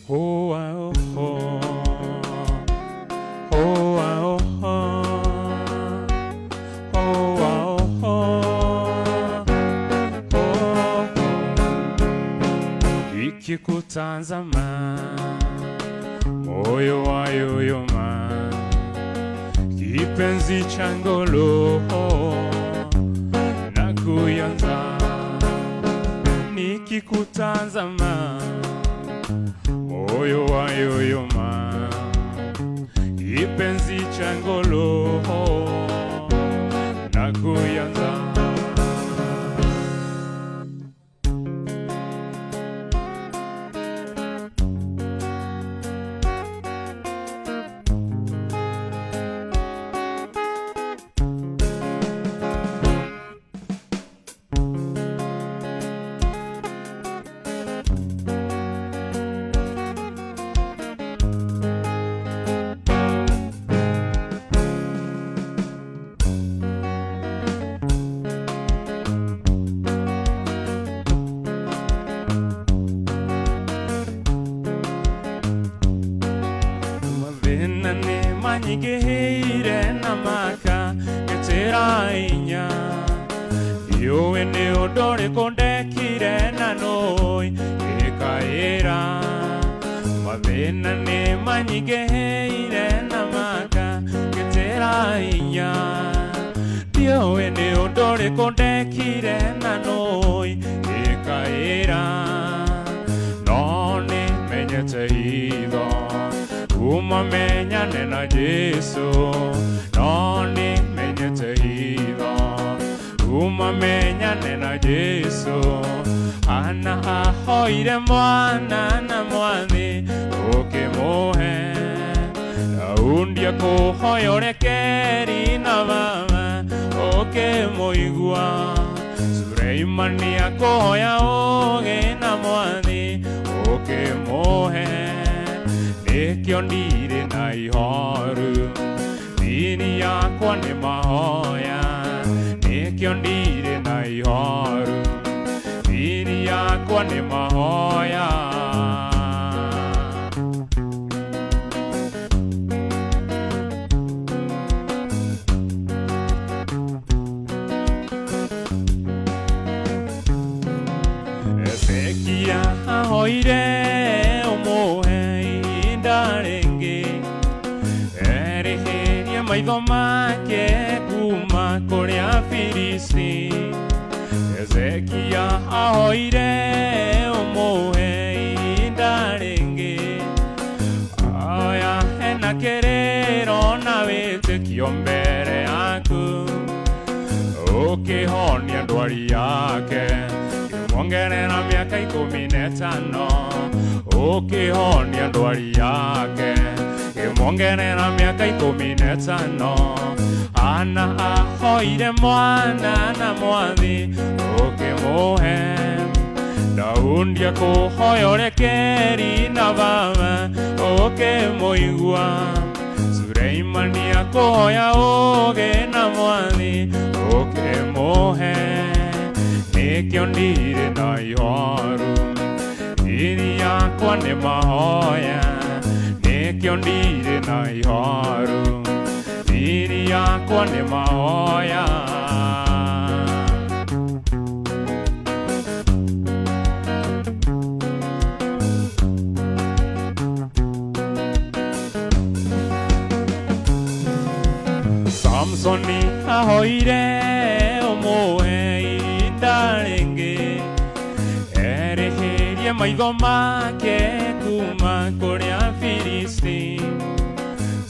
Oh, ah, oh, oh. Oh, ah, oh, oh. Oh, ah, oh, oh. Oh, oh. Ikikutazama moyo wayoyoma, kipenzi cha ngolo na kuyanza, nikikutazama moyo wayoyoma, kipenzi cha ngolo na kuyanza. Mathĩna nĩ manyingĩhĩire na maka ngĩtĩra inya, ndiũĩ nĩ ũndũ ũrĩkũ ndekire na nũĩ ngĩkaĩra. Mathĩna nĩ manyingĩhĩire na maka ngĩtĩra inya, ndiũĩ nĩ ũndũ ũrĩkũ ndekire na nũĩ ngĩkaĩra. No nĩ menyete hitho kuma menyane na Jesu, no nĩ menyete hitho kuma menyane na Jesu. Ana ahoire mwana na mwathi ũkĩmũhe, Daudi akũhoya ũrekeri na baba ũkĩmũigua, Suleimani akũhoya ũũgĩ na mwathi ũkĩmũhe. Nĩkĩo ndirĩ na ihoru, thiri yakwa nĩ mahoya, nĩkĩo ndirĩ na ihoru, thiri yakwa nĩ mahoya. Ezekia ahoire ũmũhe ihinda rĩngĩ, erĩhĩrie maitho make kuma kũrĩ Afilisti. Ezekia ahoire ũmũhe ihinda rĩngĩ, oya ena kĩrĩro na wĩtĩkio mbere yaku, ũkĩhonia ndwari yake, kĩmuongerera mĩaka 15, ũkĩhonia ndwari yake, kĩmuongerera mĩaka 15. Ana ahoire mwana na mwathi ũkĩmũhe, Daudi akũhoya ũrekeri na baba ũkĩmũigua, Suleimani akũhoya ũũgĩ na mwathi ũkĩmũhe. Nĩkĩo ndirĩ na ihoru, thiri yakwa nĩ mahoya, nĩkĩo ndirĩ na ihoru, thiri yakwa nĩ mahoya. Samsoni ahoire ũmũhe ihinda rĩngĩ, erĩhĩrie maitho make kuma kũrĩ Afilisti.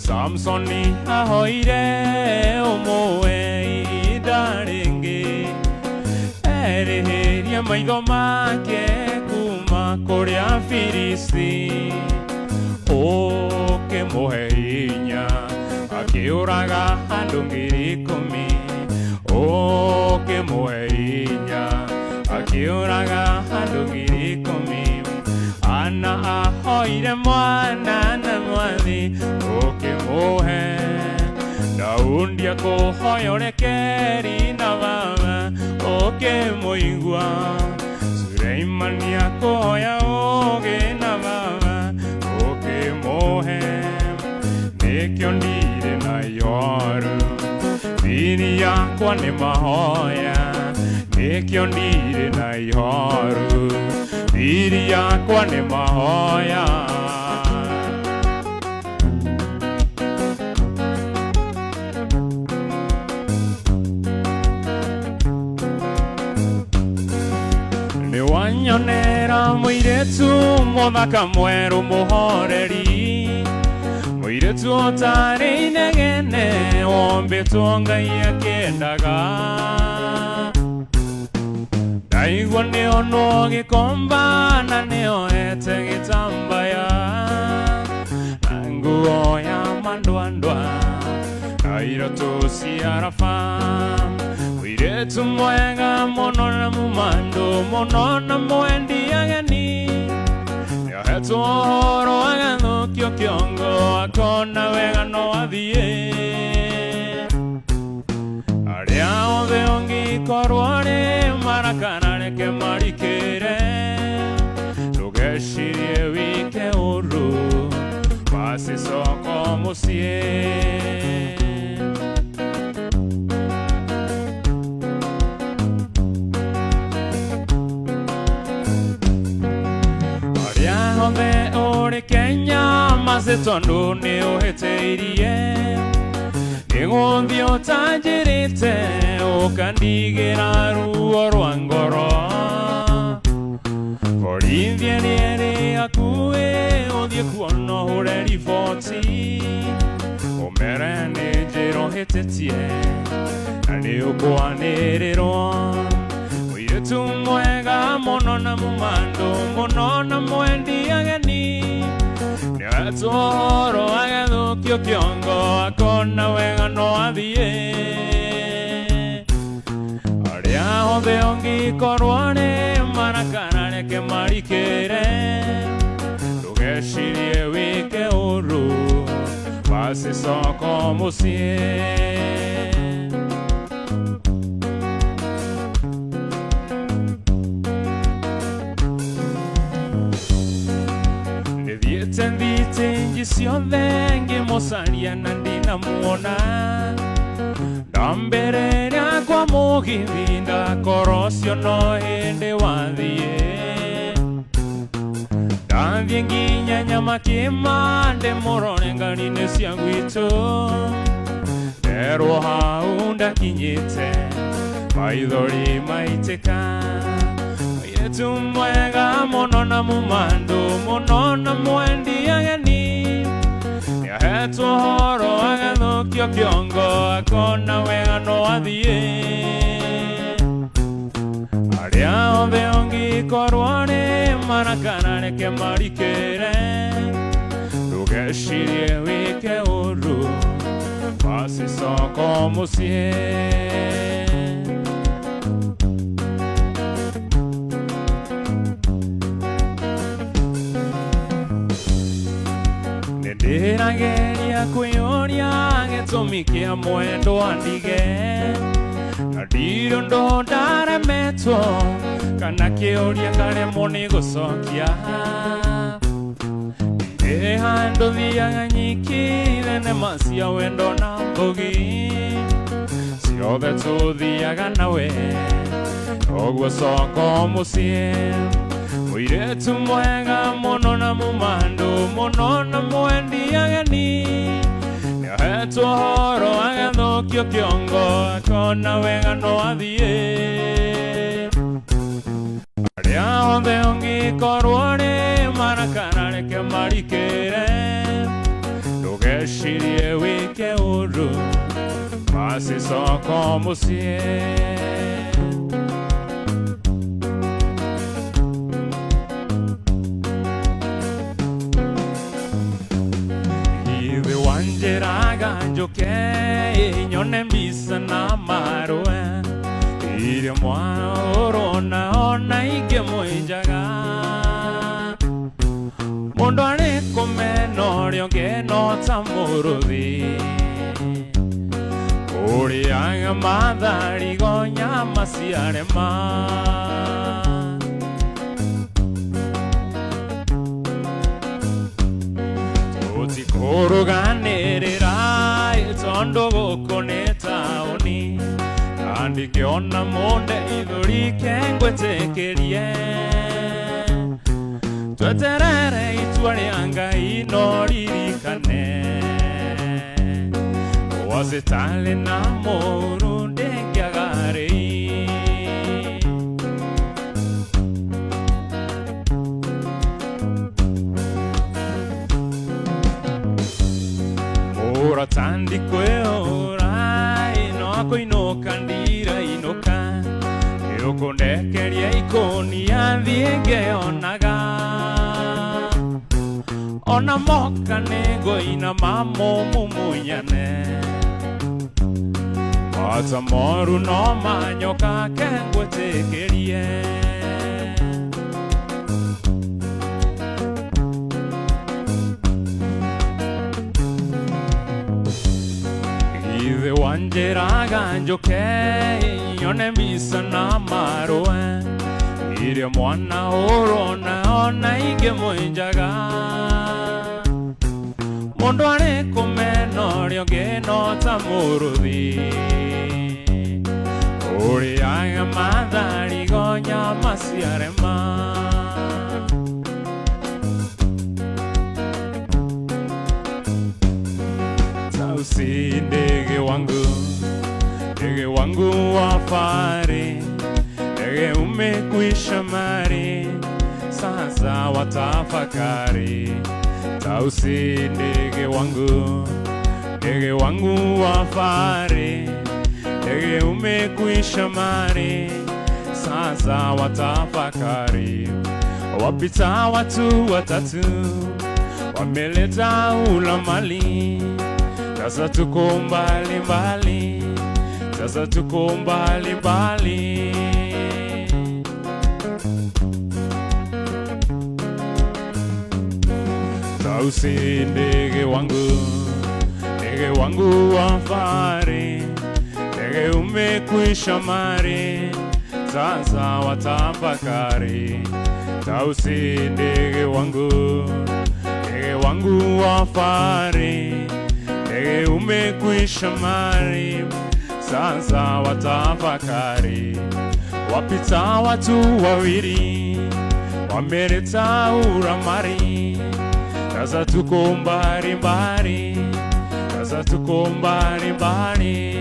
Samsoni ahoire ũmũhe ihinda rĩngĩ, erĩhĩrie maitho make kuma kũrĩ Afilisti. Ũkĩmũhe hinya akĩũraga andũ 10,000, Ũkĩmũhe hinya akĩũraga andũ 10,000. Ana ahoire mwana na mwathi ũkĩmũhe. Daudi akũhoya ũrekeri na baba ũkĩmũigua. Suleimani akũhoya ũũgĩ na baba ũkĩmũhe. Nĩkĩo ndirĩ na ihoru, thiri yakwa nĩ mahoya. Nĩkĩo ndirĩ na ihoru, thiri yakwa nĩ mahoya. Nĩ wanyonera mũirĩtu mũthaka mwerũ mũhoreri, mũirĩtu ũtarĩ inegene wombĩtwo Ngai akĩendaga. Ndaigua nĩonwo gĩkomba na nĩoete gĩtambaya na nguo ya mandwandwa na iratũ cia raba. Mũirĩtu mwega mũno na mũmandũ mũno na mwendi ageni, nĩohetwo ũhoro agathũkio kĩongo akona wega no athiĩ. Arĩa othe ũngĩkorwo rĩ marakara reke marikĩre, ndũgecirie wĩke ũru macicoko mũciĩ. Arĩa othe ũrĩ Kenya macĩ tondũ nĩ ũhĩtĩirie, nĩgũthiĩ ũtanjĩrĩte ũkandigĩra ruo rwa ngoro. Borithi ĩrĩa ĩrĩ hakuhĩ ũthiĩ kuona ũhũre riboti, ũmere nĩ njĩra ũhĩtĩtie na nĩ ũkwanĩrĩrwo. Mũirĩtu mwega mũno na mũmandũ mũno na mwendi ageni, nĩohetwo ũhoro agathũkio kĩongo akona wega no athiĩ. Arĩa othe ũngĩkorwo nĩ marakara reke marikĩre, ndũgecirie wĩke ũru macicoko mũciĩ. Nĩthiĩte thiĩte ciothe ngĩmũcaria na ndinamuona, ndambĩrĩria kwa mũgithi ndakora ũcio no hĩndĩ wathiĩ. Ndathiĩ nginya Nyamakĩma ndĩmũrore ngari-inĩ cia gwitũ, nderwo hau ndakinyĩte maithori maitĩka. Mũirĩtu mwega mũno na mũmandũ mũno na mwendi ageni, nĩahetwo ũhoro agathũkio kĩongo akona wega no athiĩ. Arĩa othe ũngĩkorwo nĩ marakara reke marikĩre, ndũgecirie wĩke ũru macicoko mũciĩ. Nĩndĩrageria kwĩyũria gĩtũmi kĩa mwendwa ndige, na ndirĩ ũndũ ndaremetwo kana kĩũria ngaremwo nĩ gũcokia. Ndirĩ handũ thiaga nyiki thenema cia wendo na mbũgi, ciothe tũthiaga nawe ũguo coko mũciĩ. Mũirĩtu mwega mũno na mũmandũ mũno na mwendi ageni, nĩohetwo ũhoro agathũkio kĩongo akona wega no athiĩ. Arĩa othe ũngĩkorwo nĩ marakara reke marikĩre, ndũgecirie wĩke ũru macicoko mũciĩ. Ithe wanjĩraga njũke nyone mbica na marũa, Iria mwana ũrona ona ingĩ mwĩnjaga. Mũndũ arĩ kũmena ũrĩa ũngĩ no ta mũrũthi. Ũrĩaga matharigo nyama ciarema. Tũtikũrũganĩrĩra tondũ gũkũ nĩ taũni. Na ndingĩona mũndeithũri kengwĩtĩkĩrie. Tweterere itua rĩa Ngai no ririkane. Wacitali na mũru ndĩngĩaga rĩi. Mũrata ndikwĩũra no kũinũka ndirainũka. Nĩũkũndekeria ikũnia thiĩ ngĩonaga. Ona moka nĩngũina mamũmumunyane. Mata moru no manyoka kengwĩtĩkĩrie. Githĩ wanjĩraga njũke nyone mbica na marũa. Iria mwana ũrona ona ingĩ mwĩnjaga. Mũndũ arĩ kũmena ũrĩa ũngĩ no ta mũrũthi. Ũrĩaga matharigo nyama ciarema. Tausi ndege wangu wa fahari, ndege umekwisha mari, sasa watafakari. Tausi ndege wangu wa fahari, ndege umekwisha mari, sasa watafakari. Wapita watu watatu wameleta ula mali, sasa tuko mbali mbali, sasa tuko mbali mbali. Tausi ndege wangu wa fahari, ndege umekwisha mari, sasa watafakari. Tausi ndege wangu wa fahari, ndege umekwisha mari, sasa watafakari. Wapita watu wawili wameleta uramari, sasa tuko mbali mbali, sasa tuko mbali mbali.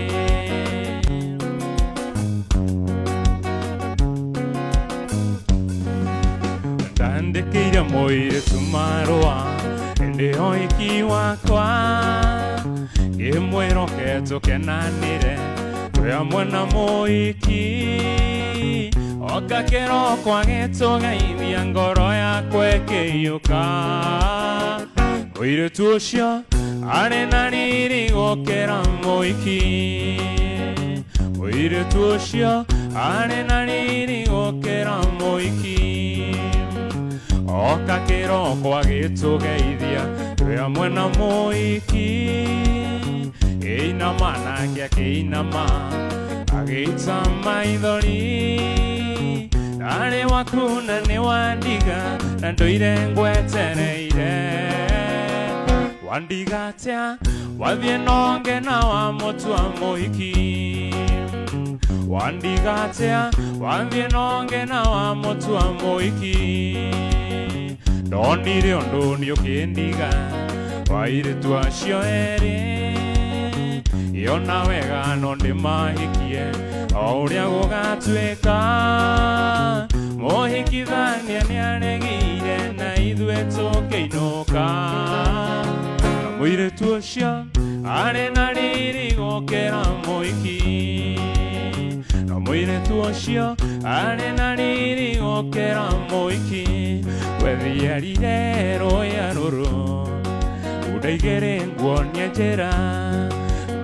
Ndandĩkĩire mũirĩtu marũa ĩndĩ ũhiki wakwa, ngĩmwĩra oke tũkenanĩre twĩ hamwe na mũhiki. Oka kĩroko agĩtũgeithia ngoro yakwa ĩkĩiyũka. Mũirĩtu ũcio arĩ na riri gũkĩra mũhiki. Mũirĩtu ũcio arĩ na riri gũkĩra mũhiki. Oka kĩroko agĩtũgeithia twĩ hamwe na mũhiki. Ĩinama nake akĩinama agĩita maithori. Ndarĩ waku na nĩ wandiga na ndũire ngwetereire. Wandiga atĩa wathiĩ nonge na wamũtua mũhiki. Wandiga atĩa wathiĩ nonge na wamũtua mũhiki. Ndonire ũndũ nĩũkĩndiga wairĩtu acio erĩ. Yona wega no ndĩmahikie o ũrĩa gũgatuĩka. Mũhikithania nĩaregire na ithuĩ tũkĩinũka. Na mũirĩtu ũcio arĩ na riri gũkĩra mũhiki. Na mũirĩtu ũcio arĩ na riri gũkĩra mũhiki. Wethiarire rũya rũrũ unda igĩrĩ nguonie njĩra,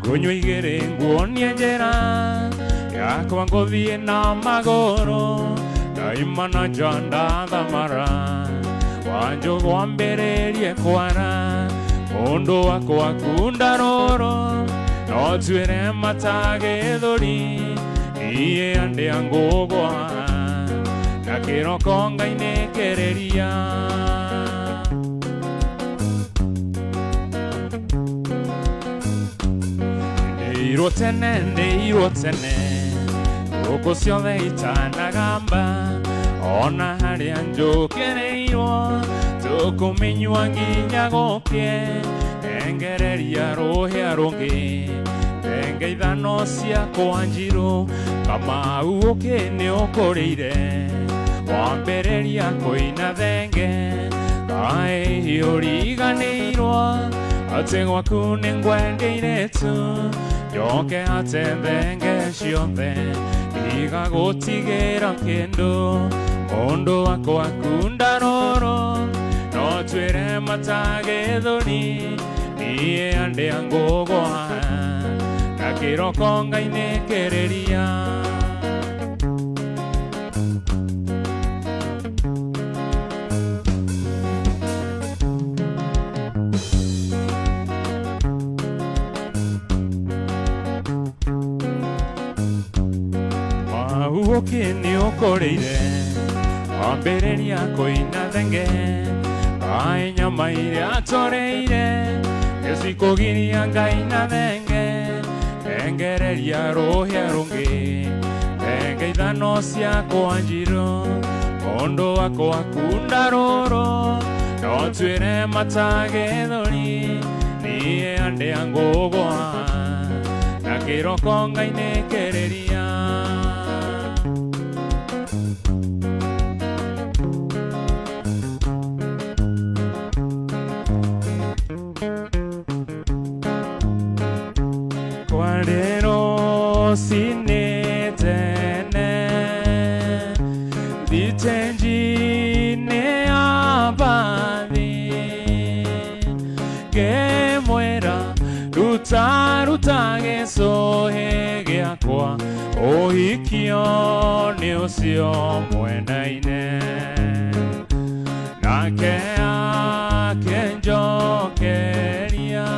ngũnyua igĩrĩ nguonie njĩra ya Ndakwa ngũthiĩ na magũrũ ndaima na nja ndathamara Wanjũ gwambĩrĩrie kwara mũndũ wakwa kunda rũrũ no tuĩre matagĩthũri niĩ andĩa ngũgwa na kĩroko ngainĩkĩrĩria. Ndeirwo tene, ndeirwo tene, ngũkũ ciothe itanagamba ona harĩa njũkĩrĩirwo tũkũmĩnyua nginya gũkĩe engereria rũhĩa rũngĩ thenge ithano ciakwa njirũ Kamau ũkĩ nĩ ũkũrĩire wambĩrĩria kũina thenge kaĩ ũriganĩirwo atĩ gwaku nĩ ngwendeire tu njoke ate thenge ciothe ndigagũtigĩra kĩndũ mũndũ wakwa kunda rũrũ no twĩre matagĩthũri niĩ andĩa ngũgwa na kĩroko ngainĩkĩrĩria. Mau ũkĩ nĩ ũkũrĩire wambĩrĩria kũina thenge kaĩ nyama iria tũrĩire nĩcikũgiria ngaina thenge engereria rũhĩa rũngĩ thenge ithano ciakwa njirũ mũndũ wakwa kunda rũrũ no twĩre matagĩthũri niĩ andĩa ngũgwa na kĩroko ngainĩkĩrĩria. Kwarero sinetene Ditenjine abathi Kemwera ruta ruta gĩcũhĩ gĩakwa ũhikio nĩ ũcio mwendaine nake akĩnjokeria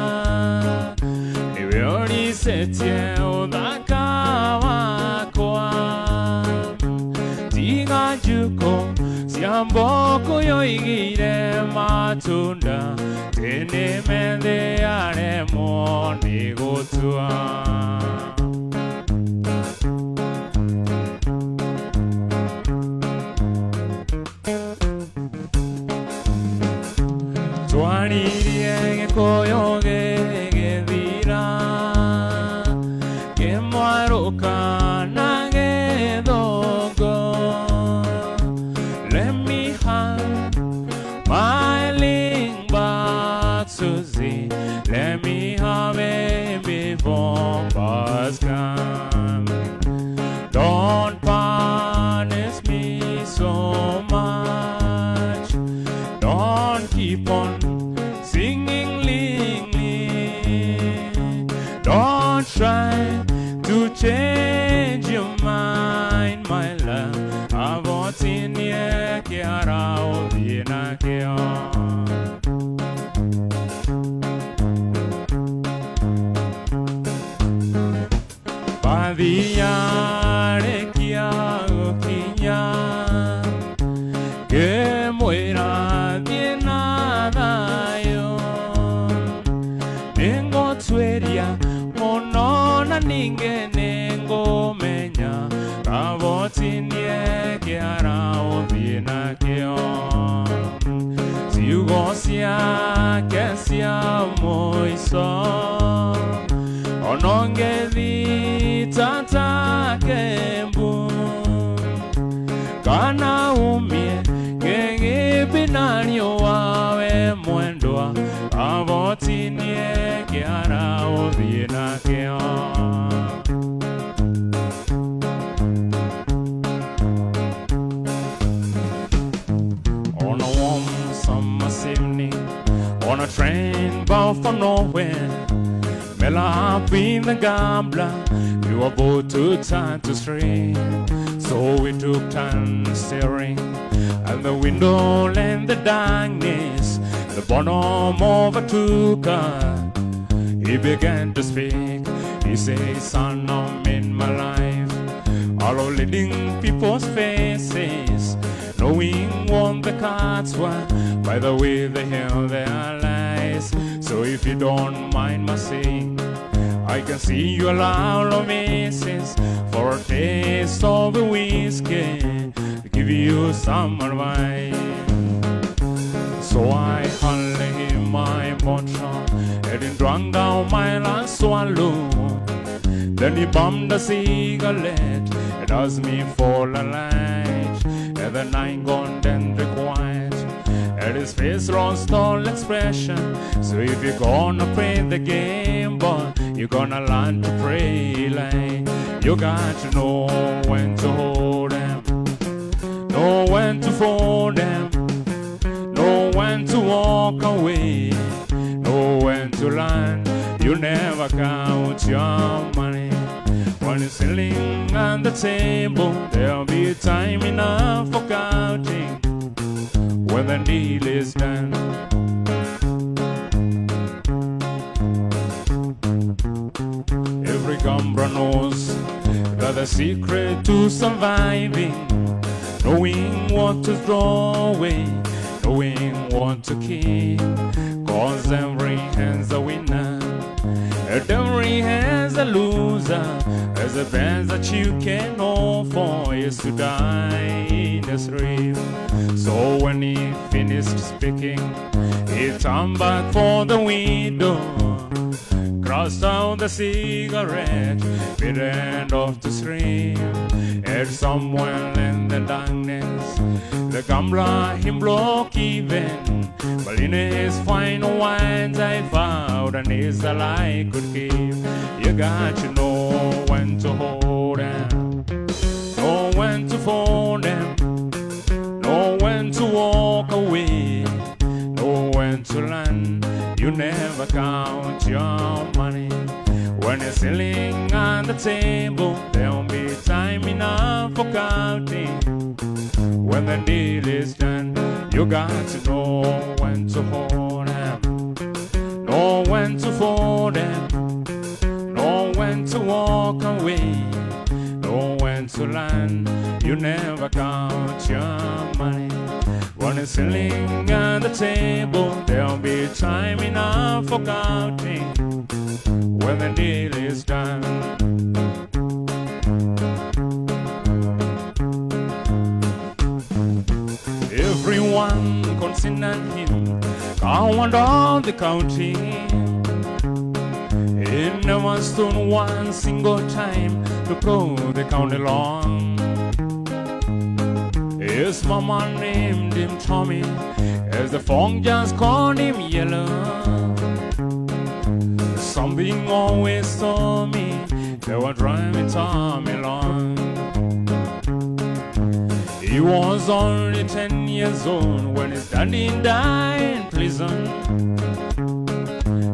nĩwe ũricĩtie ũthaka wakwa tiga njukũ cia mbũkũ yoigire matunda tene methĩ aremwo nĩ gũtua. Twaririe gĩkũyũ gĩgĩthira kĩmwarũka na gĩthũngũ. Let me have my link back, Susie. Let me have it before bus come. Don't punish me so much. Don't keep on singing ling ling. Don't try to change your mind, my love. Avotinie kiara ũthiĩ nakĩo. Bathi yarĩkia gũkinya ngĩmwĩra thiĩ na thayũ nĩngũtuĩria mũno na ningĩ nĩngũmenya kabotinie kĩara ũthiĩ nakĩo ciugo ciake cia mũico onongethita ta kembu kana umie kĩgĩmbi na riũa we mwendwa abotinie kĩara ũthiĩ nakĩo. On a warm summer's evening, on a train bound for nowhere, Mela up in the gambler, you were both too tired to stray, so we took turns staring at the window and the darkness. The bonhomme overtook her. He began to speak. He said, "Son, I'm in my life, all of leading people's faces, knowing what the cards were by the way they held their lies. So if you don't mind my saying, I can see you allow of misses for a taste of the whiskey to give you some advice." So I handed him my bottle, and he drank down my last swallow. Then he bummed a cigarette and asked me for a light. And the night gone then the quiet, and his face lost all expression. So if you're gonna play the game, boy, you're gonna learn to play like. You got to know when to hold 'em, know when to fold 'em, know when to walk away, know when to learn. You never count your money when it's sitting on the table. There'll be time enough for counting when the deal is done. Every gambler knows that the secret to surviving, knowing what to throw away, knowing what to keep. 'Cause every hand's a winner, and every hand's a loser. As the best that you can hope for is to die in the stream. So when he finished speaking, he turned back for the window, crossed out the cigarette, bit end of the stream. And somewhere in the darkness, the gambler him broke even. But in his final words, I found an ease that I could give. You got to know when to hold 'em, know when to fold 'em, know when to walk away, know when to learn. You never count your money when it's sitting on the table. There'll be time enough for counting when the deal is done. You got to know when to hold 'em, know when to fold 'em, know when to walk away, know when to learn. You never count your money when it's sitting on the table. There'll be time enough for counting when the deal is done. Everyone considered him coward of the county. He never stood one single time to prove the county long. His mama named him Tommy, as the folk just called him Yellow. Something always told me they were driving Tommy along. He was only 10 years old when his daddy died in prison.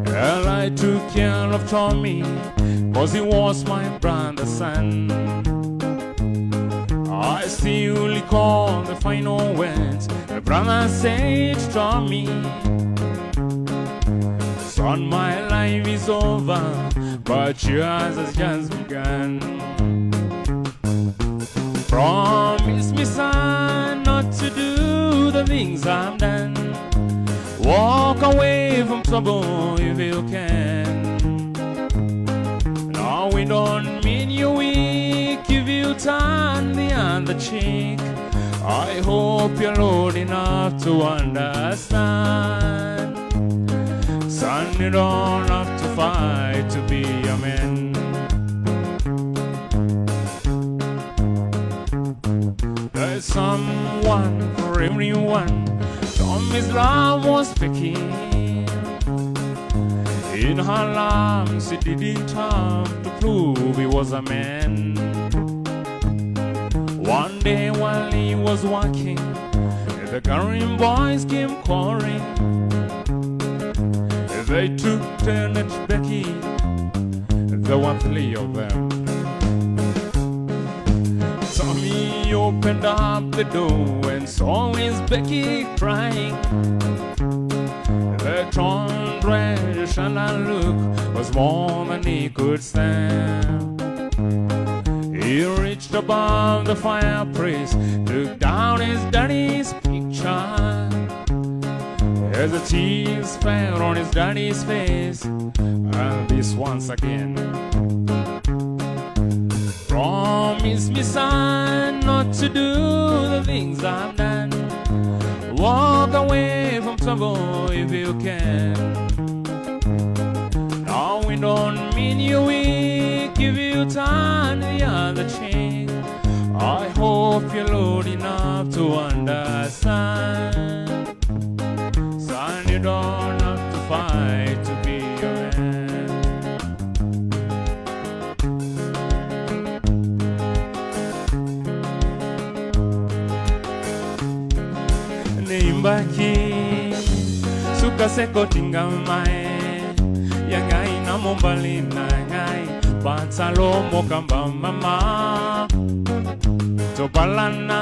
Well, I took care of Tommy, 'cause he was my brother's son. I still recall the final words my brother said to Tommy. "Son, my life is over, but yours has just begun. Promise me, son, not to do the things I've done. Walk away from trouble if you can. No, we don't mean you weak if you turn the other cheek. I hope you're old enough to understand. Son, you don't have to fight to be a man." There's someone for everyone. Tommy's love was speaking. In her arms, he didn't have to prove he was a man. One day while he was walking, the Garin boys came calling. They took Janet Becky, there were three of them. He opened up the door and saw his Becky crying. The torn red shallow look was more than he could stand. He reached above the fireplace, took down his daddy's picture. As the tears fell on his daddy's face, and this once again. Promise me, son, not to do the things I've done. Walk away from trouble if you can. Now we don't mean you weak if you turn the other cheek. I hope you're old enough to understand. Son, you don't have to fight to be a man. Neimbaki sukasekotinga mae yangai na mombali na ngai pansalo mokamba mama tobalana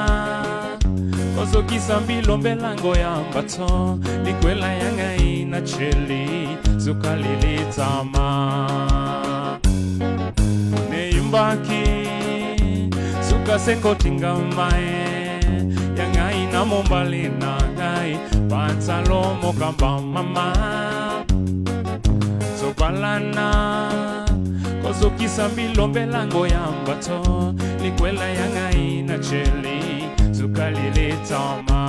kozokisa mbilombelango ya mbato likwela yangai na cheli sukalilitama neimbaki sukasekotinga mae yangai na mombali na ngai pansalo mokamba mama tobalana kozokisa mbilombelango ya mbato likwela yangai na cheli sukalilitama.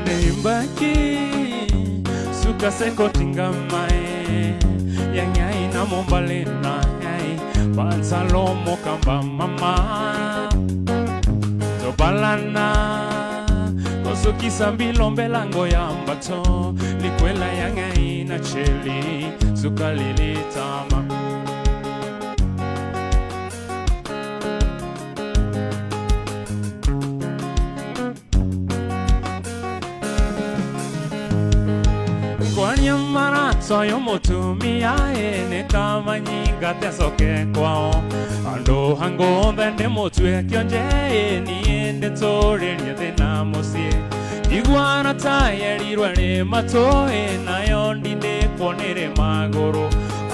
Neimbaki sukasekotinga mae yangai na mombali na ngai pansalo mokamba mama tobalana kozokisa mbilombelango ya mbato likwela yangai na cheli sukalilitama. Marato mutumia ene kamanyinga tesoke kwao andu hangothe ndimutue kionje niĩ ndĩtũrĩrie thĩna mũciĩ iguana ta yerirwe nĩ matũĩ nayo ndindĩkwo nĩrĩ magũrũ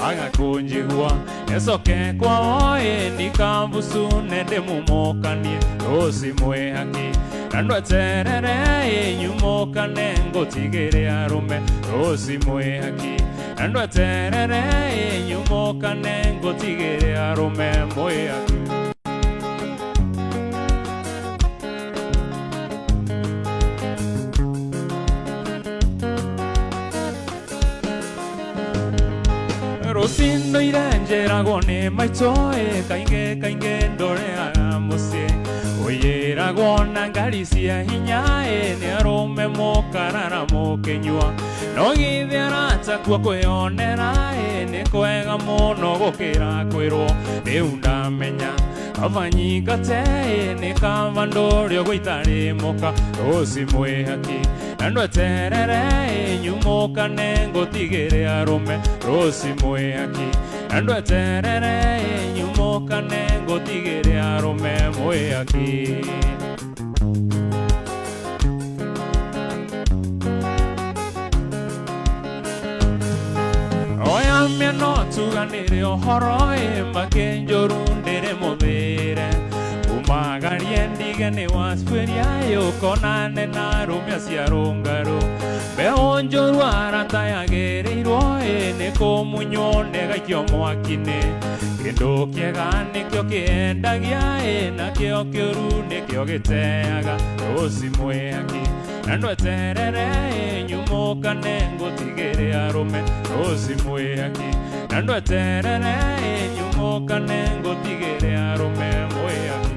agakũnjigua ecoke kwao ndikambucu ndĩmumũkanie rũci mwĩhaki na ndweterere nyumũkane ngũtigĩre arũme rũci mwĩhaki na ndweterere nyumũkane ngũtigĩre arũme mwĩhaki. Rũciinĩ irenjeragwo nĩ maitũ kaingĩ kaingĩ ndoreaga mũciĩ ũiyĩragwo na ngari cia hinya nĩ arũme mũkarara mũkĩnyua no githĩ arata kuo kwĩyonera nĩ kwega mũno gũkĩra kwĩrwo rĩu ndamenya kaba nyingate nĩ kaba ndũrĩ ũguo itarĩ mũka rũci mwĩhaki na ndweterere nyumũkane ngũtigĩre arũme rũci mwĩhaki na ndweterere nyumũkane ngũtigĩre arũme mwĩhaki. Oya mĩano tuganĩre ũhoro makĩnjũru ndĩrĩ mũthĩre umagarie ndige nĩ wacuĩria ũkonane na arũme acio arũngarũ mbeũ njũru arata yagĩrĩirwo nĩ kũmunywo nĩgaikio mwaki-inĩ kĩndũ kĩega nĩkĩo kĩendagia nakĩo kĩũru nĩkĩo gĩteaga rũci mwĩhaki na ndweterere nyumũkane ngũtigĩre arũme rũci mwĩhaki na ndweterere nyumũkane ngũtigĩre arũme mwĩhaki.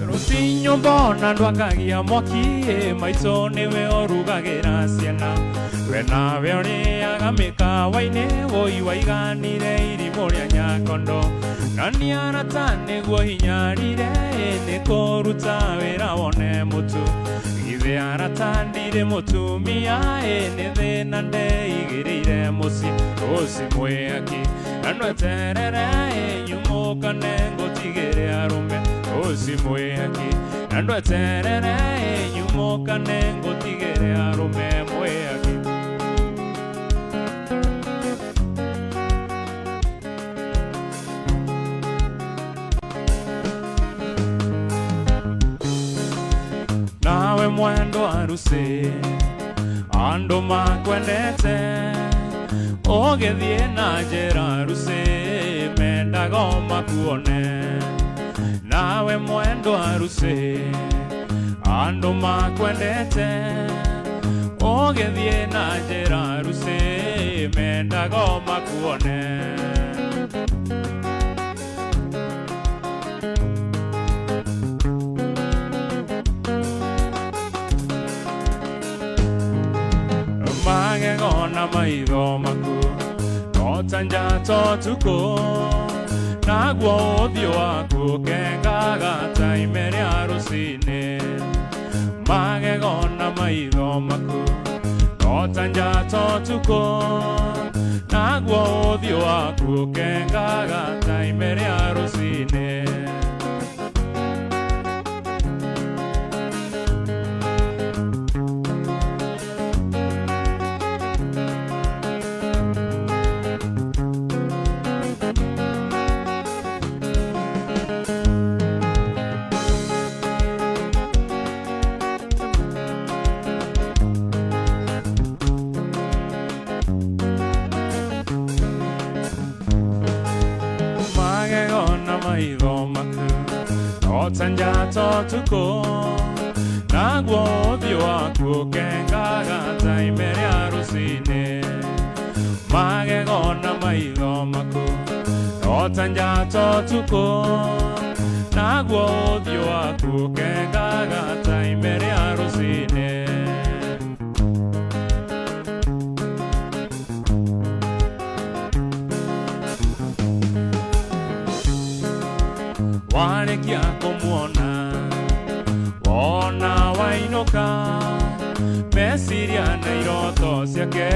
Rũciinĩ mbona ndwakagia mwaki maitũ nĩwe ũrugagĩra ciana We nawe ũrĩaga mĩkawa-inĩ woi waiganire irimũ rĩa Nyakondo. Na nĩ arata nĩguo hinyarire nĩ kũruta wĩra wone mũtu. Githĩ arata ndirĩ mũtumia nĩ thĩna ndeigĩrĩire mũciĩ. Rũci mwĩaki na ndweterere nyumũkane ngũtigĩre arũme. Rũci mwĩaki na ndweterere nyumũkane ngũtigĩre arũme mwĩaki. Nawe mwendo arusi andũ makwendete ũgĩthiĩ na njĩra arusi mendaga o makuone. Nawe mwendo arusi andũ makwendete ũgĩthiĩ na njĩra arusi mendaga o makuone. Magego na maitho maku no ta njata ũtukũ, naguo ũthiũ waku ũkengaga ta ime rĩa rũcinĩ. Magego na maitho maku no ta njata ũtukũ, naguo ũthiũ waku ũkengaga ta ime rĩa rũcinĩ. Magego na maitho maku no ta njata ũtukũ, naguo ũthiũ waku ũkengaga ta ime rĩa rũcinĩ. Magego na maitho maku no ta njata ũtukũ, naguo ũthiũ waku ũkengaga ta ime rĩa rũcinĩ. Warĩkia kũmuona wona wainũka, meciria na iroto ciake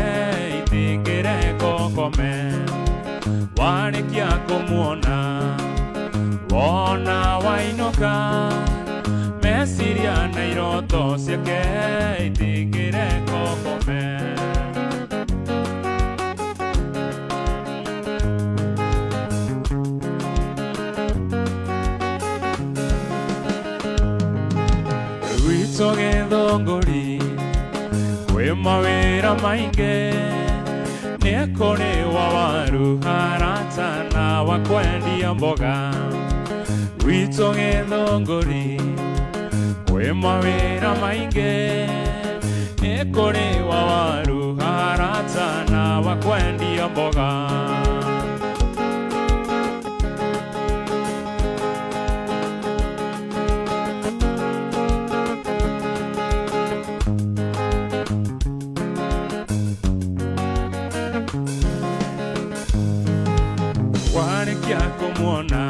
itingĩreka ũkome. Warĩkia kũmuona wona wainũka, meciria na iroto ciake itingĩreka ũkome. Gwitũ Gĩthũngũri kwĩ mawĩra maingĩ, nĩ kũrĩ wa waru harata na wa kwendia mboga. Gwitũ Gĩthũngũri kwĩ mawĩra maingĩ, nĩ kũrĩ wa waru harata na wa kwendia mboga. Warĩkia kũmuona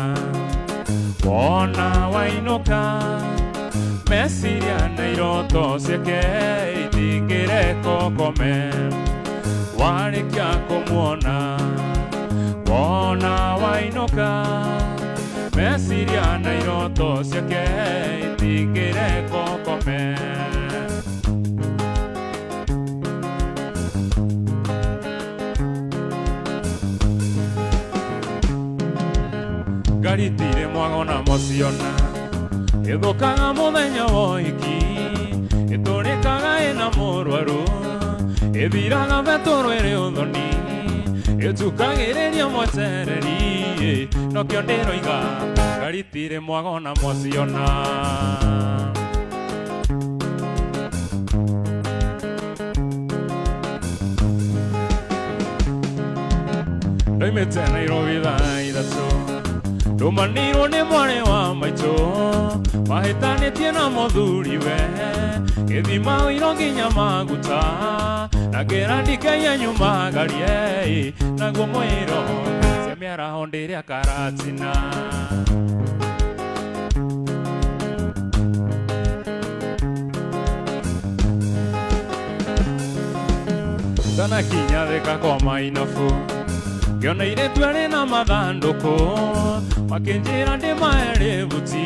wona wainũka, meciria na iroto ciake itingĩreka ũkome. Warĩkia kũmuona wona wainũka, meciria na iroto ciake itingĩreka ũkome. Ngari itirĩ mwago na mociona, ĩthũkaga mũthenya wa ũhiki, ĩtũrĩkaga ĩna mũrwaru, ĩthiraga betũrũ ĩrĩ ũthoni, ĩtukagĩrĩria mwetereri, nokĩo ndĩroiga ngari itirĩ mwago na mociona. Ndoimĩte Nairobi thaa ithatũ, ndũmanĩirwo nĩ mwarĩ wa maitũ, mahĩtanĩtie na mũthuriwe, gĩthima ũiro nginya maguta, Na ngĩra ndikaia nyumagarie naguo mwĩro cia mĩaraho ndĩrĩa karatina. Ndanakinya thika kwa mainabu ngĩona airĩtu erĩ na mathandũkũ makĩnjĩra ndĩmahe rĩbuti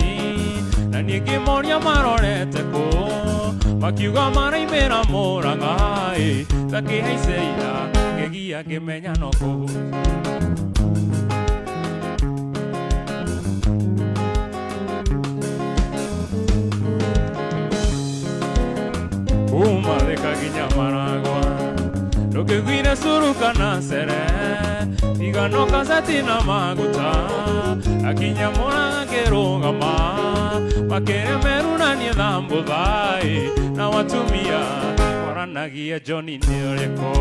na niĩ ngĩmoria marorete kũ makiuga maraimĩra Mũrang'a ĩ ndakĩhaiceira ngĩgia ngĩmenya no kũ. Kuma thika nginya Maragwa ndũkĩguire curu kana cere tiga no kaseti na maguta akinya Mũrang'a ngĩrũgama makĩrĩa meru na niĩ thambutha ĩ na watumia kwaranagia Johnny nĩ ũrĩkũ.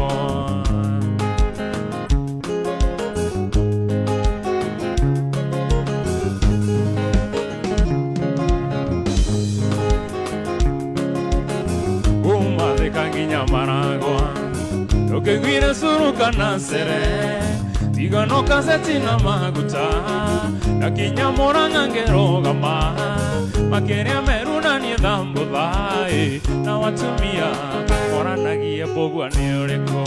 Kuma thika nginya Maragwa ndũkĩguire curu kana cere tiga no kaseti na maguta ndakinya Mũrang'a ngĩrũgama makĩrĩa meru na niĩ thambutha ĩ na watumia moranagia mbũgua nĩ ũrĩkũ.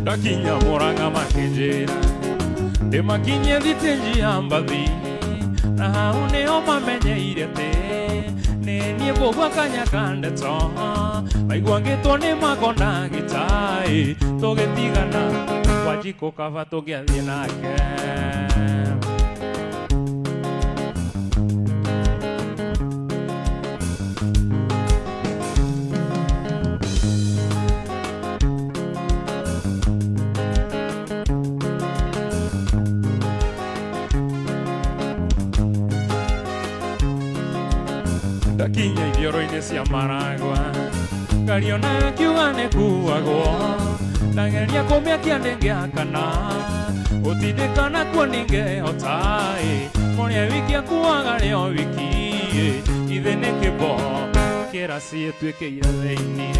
Ndakinya Mũrang'a makĩnjĩra ndĩmakinyie thitĩnji ya mbathi na hau nĩho mamenyeire atĩ nĩ niĩ mbũgua kanya ka ndeto maigua ngĩtwo nĩ makondagita ĩ tũgĩtigana Wanjikũ kaba tũngĩathiĩ nake. Ndakinya ithioro-inĩ cia Maragwa ngario nayo akiuga nĩ kuagwo ndageria kũmĩakia ndĩngĩakana gũtindĩkana kuo ningĩhota ĩ mũrĩa wiki akuaga rĩo wiki ĩ ithe nĩ kĩbo kĩra ciĩtuĩkĩire thĩiniĩ.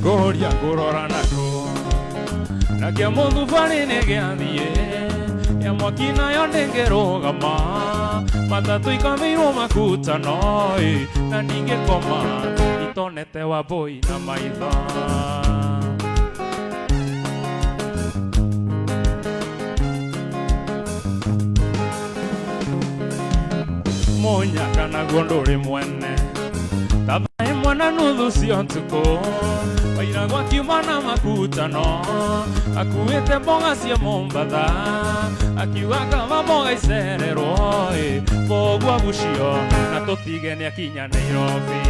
Ngũria ngũrora nakũ na kĩa mũthubarĩ nĩ gĩathiĩ ya mwaki nayo ndĩngĩrũgama matatũ ikamĩirwo makutano ĩ na ningĩkoma itonete Wambũi na maitho. Mũnyaka naguo ndũrĩ mwene ta thaa ĩmwe na nuthu cia ũtukũ wairagwo akiuma na makutano akuĩte mboga cia Mombatha akiuga kaba mboga icererwo ĩ koguo agucio na tũtige nĩ akinya Nairobi.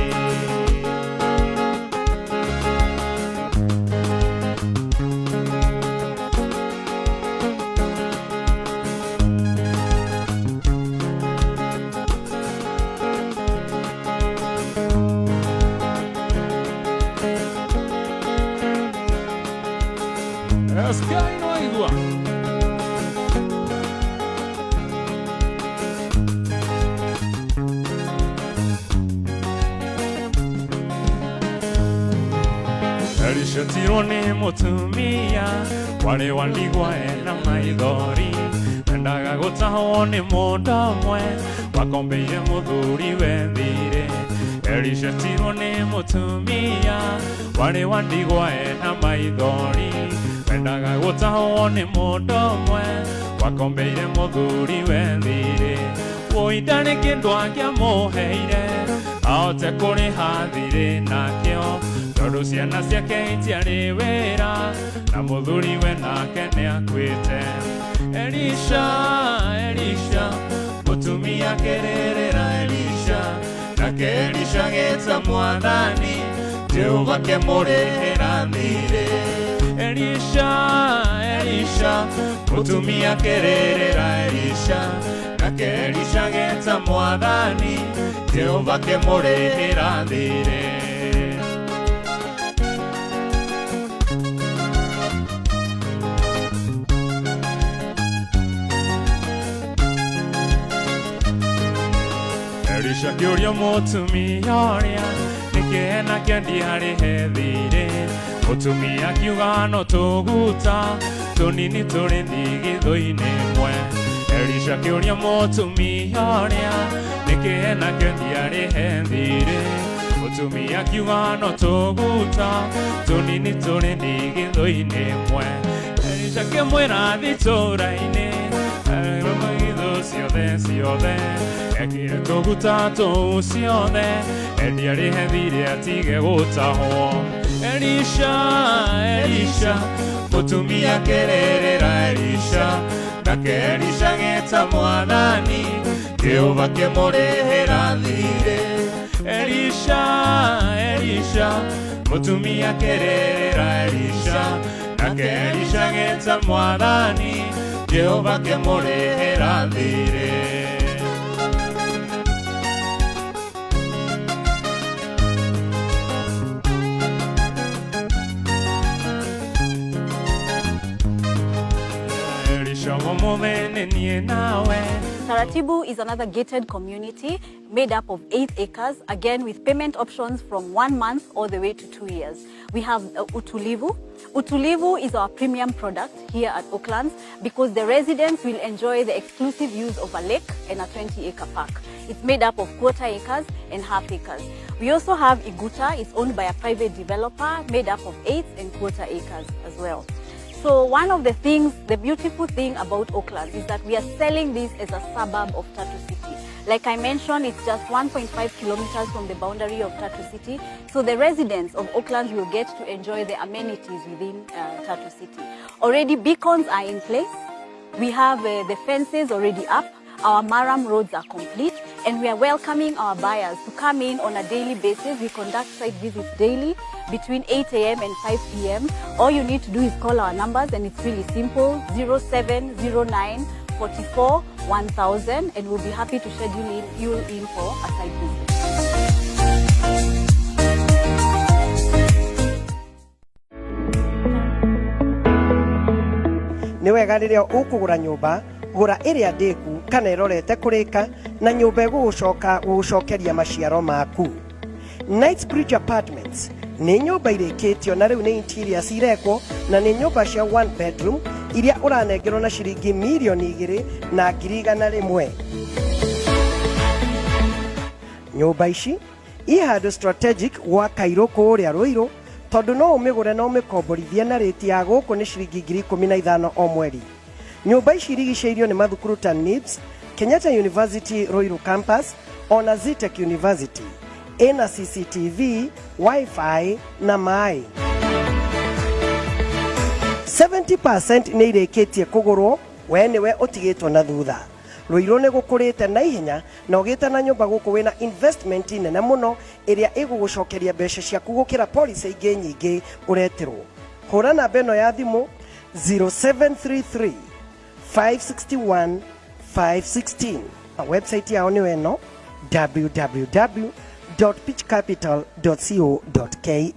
Sky no aigua. Elishatirwo nĩ mũtumia warĩ wa ndigwa ena maithori endaga gũtahwo nĩ mũndũ ũmwe wakombeire mũthuri we thirĩ. Elishatirwo nĩ mũtumia warĩ wa ndigwa ena maithori endaga gũtahwo nĩ mũndũ ũmwe wakombeire mũthuri we thirĩ. Woi ndarĩ kĩndũ angĩamũheire ahote kũrĩha thirĩ nakĩo tondũ ciana ciake itiarĩ wĩra na mũthuri we nake nĩakuĩte. Elisha, Elisha, mũtumia kĩrĩrĩra Elisha nake Elisha gĩta mwathani Jehova kĩmũrĩhĩra thirĩ. Elisha, Elisha, mũtumia kĩrĩrĩra Elisha Nake Elisha geta mwathani Jehova kemũrĩhĩra thirĩ. Elisha kĩũria mũtumia ũrĩa nĩkĩ enakĩo ndiarĩhe thirĩ. Mũtumia akiuga no tũguta tũnini tũrĩ ndigithũ-inĩ ĩmwe. Elisha kĩũria mũtumia ũrĩa nĩkĩ enakĩo ndiarĩhe thirĩ. Mũtumia akiuga no tũguta tũnini tũrĩ ndigithũ-inĩ ĩmwe. Elisha akĩmwĩra thiĩ itũũra-inĩ ndigithũ ciothe ciothe ekĩre tũguta tũu ciothe endia rĩhe thirĩ atige gũtahwo. Elisha, Elisha, mũtumia kererera Elisha, nake Elisha geta mwathani Jehova kĩmũrĩhĩra thirĩ. Elisha, Elisha, mũtumia kererera Elisha, nake Elisha geta mwathani Jehova kĩmũrĩhĩra thirĩ. Elisha ũmũthĩ nĩ niĩ nawe. Taratibu is another gated community made up of 8 acres, again with payment options from 1 month all the way to 2 years. We have Utulivu. Utulivu is our premium product here at Oaklands because the residents will enjoy the exclusive use of a lake and a 20-acre park. It's made up of quarter acres and half acres. We also have Iguta. It's owned by a private developer, made up of 8 and quarter acres as well. So one of the things, the beautiful thing about Oaklands is that we are selling this as a suburb of Tatu City. Like I mentioned, it's just 1.5 kilometers from the boundary of Tatu City. So the residents of Oaklands will get to enjoy the amenities within Tatu City. Already beacons are in place. We have the fences already up. Our Maram roads are complete, and we are welcoming our buyers to come in on a daily basis. We conduct site visits daily between 8 a.m. and 5 p.m. All you need to do is call our numbers, and it's really simple, 0709 44 1000, and we'll be happy to schedule you in for a site visit. Nĩ wega rĩrĩa ũkũgũra nyũmba, gũra ĩrĩa ndĩku kana ĩrorete kũrĩka na nyũmba ĩgũgũcoka gũgũcokeria maciaro maku. Knightsbridge Apartments nĩ nyũmba irĩkĩtio na rĩu nĩ interiors irekwo, na nĩ nyũmba cia one bedroom iria ũranengerwo na ciringi 2,100,000. Nyũmba ici i handũ strategic gwa Kairũ kũrĩa Rũirũ, tondũ no ũmĩgũre na ũmĩkomborithie na rĩti ya gũkũ nĩ ciringi 15,000 o mweri. Nyũmba ici irigicĩirio nĩ mathukuru ta NIBS, Kenyatta University Ruiru Campus ona Zetech University. Ĩna CCTV, Wi-Fi na maĩ. 70% nĩ irĩkĩtie kũgũrwo, we nĩwe ũtigĩtwo na thutha. Rũirũ nĩ gũkũrĩte na ihenya, na ũgĩte na nyũmba gũkũ wĩna investment nene mũno ĩrĩa ĩgũgũcokeria mbeca ciaku gũkĩra policy ingĩ nyingĩ ũreterwo. Hũra namba ĩno ya thimũ 0733 561 516. Website yao nĩ ĩno www.pitchcapital.co.ke.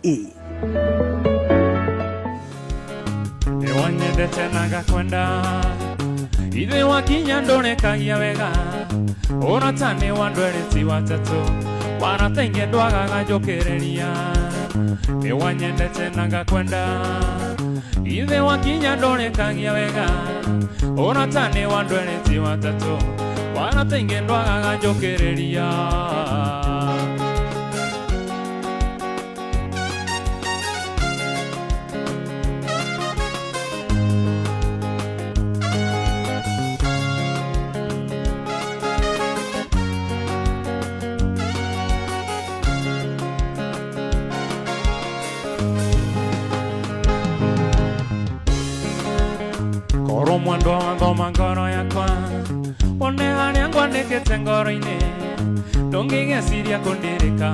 Nĩwanyendete na ngakwenda ithe wakinya ndũrekagia wega ũrata nĩ wa ndwere ti watatũ warata ingĩ ndwagaga njũkĩrĩria. Nĩwanyendete na ngakwenda ithe wakinya ndũrekagia wega ũrata nĩ wa ndwere ti watatũ warata ingĩ ndwagaga njũkĩrĩria. Korwo mwendwa wathoma ngoro yakwa one harĩa ngwandĩkĩte ngoro-inĩ ndũngĩgeciria kũndirika.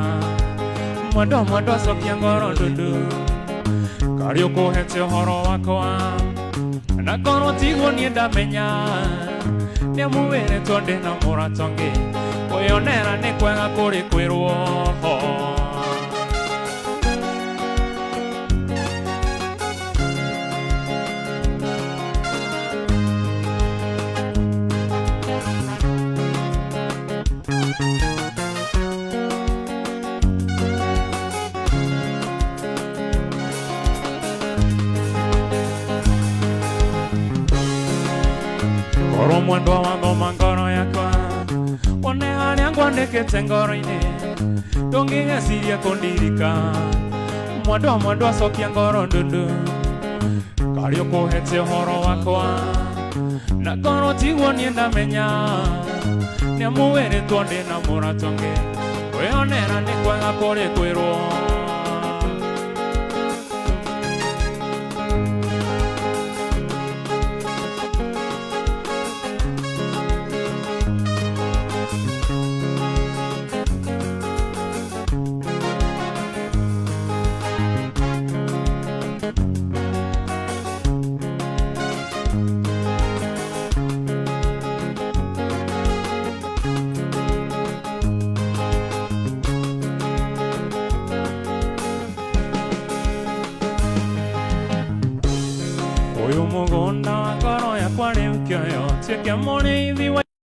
Mwendwa mwendwa cokia ngoro ndundu karĩ ũkũhete ũhoro wakwa na korwo tiguo niĩ ndamenya. Nĩamwĩrĩtwo ndĩna mũrata ũngĩ, kwĩyonera nĩ kwega kũrĩ kwĩrwo. Korwo mwendwa wathoma ngoro yakwa, wone harĩa ngwandĩkĩte ngoro-inĩ, ndũngĩgeciria kũndirika. Mwendwa mwendwa cokia ngoro ndundu, karĩ ũkũhete ũhoro wakwa, na korwo tiguo niĩ ndamenya, nĩamũwĩrĩtwo ndĩna mũrata ũngĩ, kwĩyonera nĩ kwega kũrĩ kwĩrwo. Ũyũ mũgũnda wa ngoro yakwa rĩu kĩoyo, tuĩke mũrĩithi wa